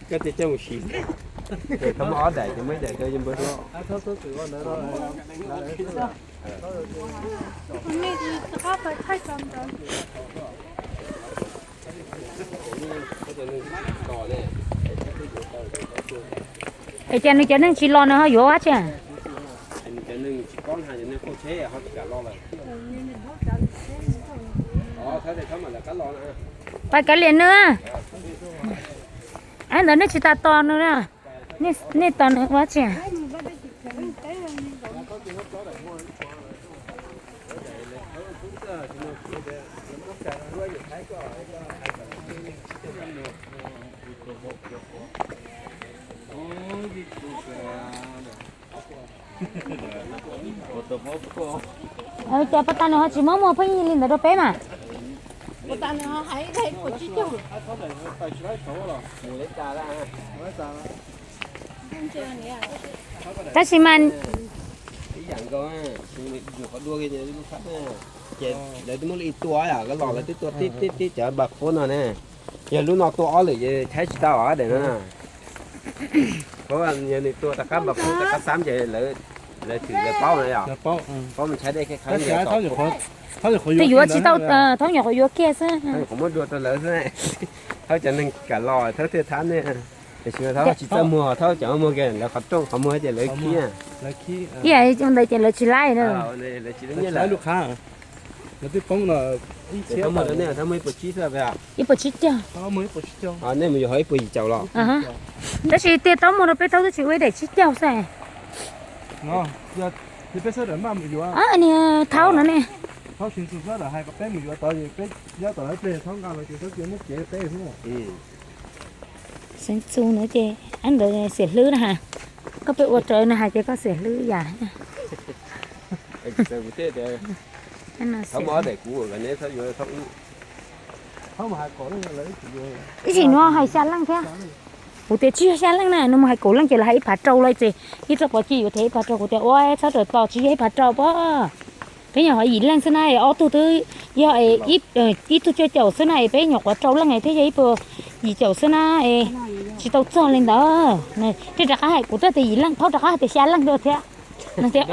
Koj tias coj mus siv, muab ob daim ces muab ib daim rau yawg npawg hlob. Es cas nws cov neeg tsis los nws ho yuav ua tsi? Pais kav liam nws. Ab, ntawd nej tsis tas tos nws na. Nej tos nws ua tsi? Cas pos tas nws ho tsis muab muag pheej yig li ntawd rau peb mas? Tab sis mas ib yam nkaus, qhov dua ces lawv twb muab lub ib tua, koj los lawv twb tua tib tib tib cov npas qhuab no ne. Yog lub no tua ob lwm ces tshaib tsis tau daim no na. Yog nws tua rov qab npas qhuab rov qab xab ces lawv twb lawv paub na yom. Paub mus tshaib dej qhib qhab. Twb yuav tsis tau, thaub nyuam qhuav yuav kiag xwb. Qhuav muab dua rau lawv xwb. Thaub cov neeg kam los thaub thiaj thab ne. Tiam sis mas thaub tsis txawj muag, thaub cov muag kiag lawv qhov rooj qhov muag ces lawv khib. Ib yam li ntawd ces lawv tsis laib na. Lawv tsis laib lub qhab. Lawv twb poob no ib txhiab tawm, muag ib puas tsib xwb. Ib puas tsib caug. Nej mus yuav ho ib puas yim caum los? Tab sis tiag tau muag rau peb thaub twb tsis ua ib daim tsib caug xwb. Niag thaub no ne, thaub tsis txawj hais kom peb mus yuav tod es peb nyob tom lawv ple thaub nqa los ces thaub cia muab cev peb xwb. Xeev txu no ces ab ntawd xiam hlwb na has. Koj peb ua raws no hais ces koj xiam hlwb yam. Ib txhis no hais xya leej thiab. Kuv tias tsis yog xya leej na, nws mus hais kaum leej ces lawv hais ib phav rau lawm ces ib rab pov ci yuav them ib phav rau, kuv tias ua txhob raws tos, tsis yog ib phav rau pob. Peb nyuam qhuav yim leej xwb na, ob tug twb yog ib tug cuaj caum xwb na, es peb nyuam qhuav rau leej thiab yog ib puas yim caum xwb na, es tsis tau txog li ntawd. Tej rov qab hais, kuv twb tias yim leej, thaub rov qab hais tias xya leej dua thiab. Nws tias